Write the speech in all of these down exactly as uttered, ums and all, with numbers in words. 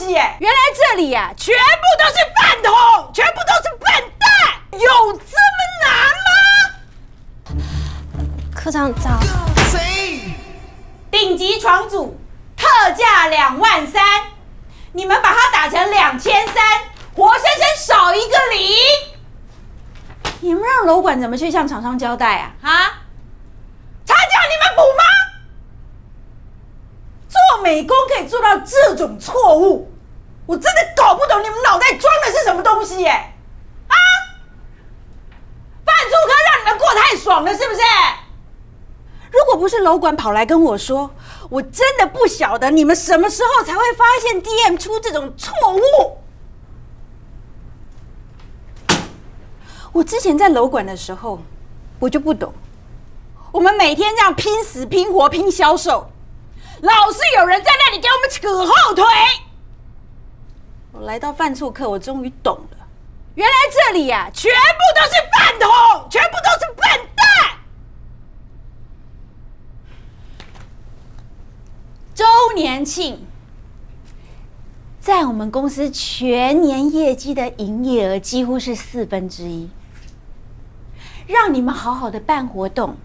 姐，原来这里啊，全部都是饭桶，全部都是笨蛋，有这么难吗？科长早。顶级床组，特价两万三，你们把它打成两千三，活生生少一个零。你们让楼管怎么去向厂商交代啊？啊？差价你们补吗？做美工可以做到这种错误，我真的搞不懂你们脑袋装的是什么东西耶！啊？犯错可让你们过太爽了，是不是？如果不是楼管跑来跟我说，我真的不晓得你们什么时候才会发现 D M 出这种错误。我之前在楼管的时候，我就不懂，我们每天这样拼死拼活拼销售，老是有人在那里给我们扯后腿。我来到犯错课，我终于懂了，原来这里啊，全部都是饭桶，全部都是笨蛋。周年庆，占我们公司全年业绩的营业额几乎是四分之一，让你们好好的办活动，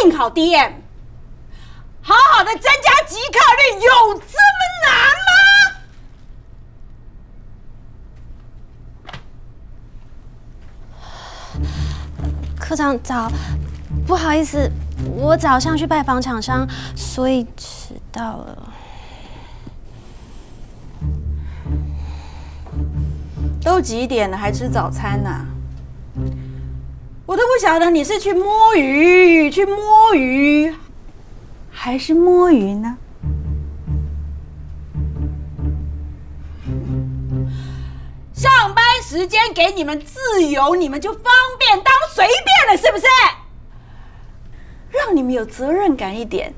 应考 D M，好好的增加即刻率，有这么难吗？科长早，不好意思，我早上去拜访厂商，所以迟到了。都几点了，还吃早餐呢？我都不晓得你是去摸鱼，去摸鱼，还是摸鱼呢？上班时间给你们自由，你们就方便当随便了，是不是？让你们有责任感一点，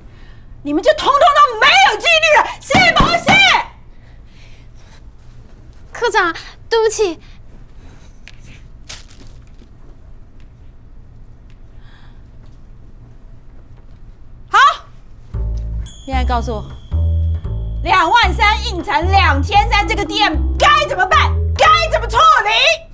你们就统统都没有纪律了，是不是？科长，对不起。好，现在告诉我，两万三印成两千三，这个 D M 该怎么办？该怎么处理？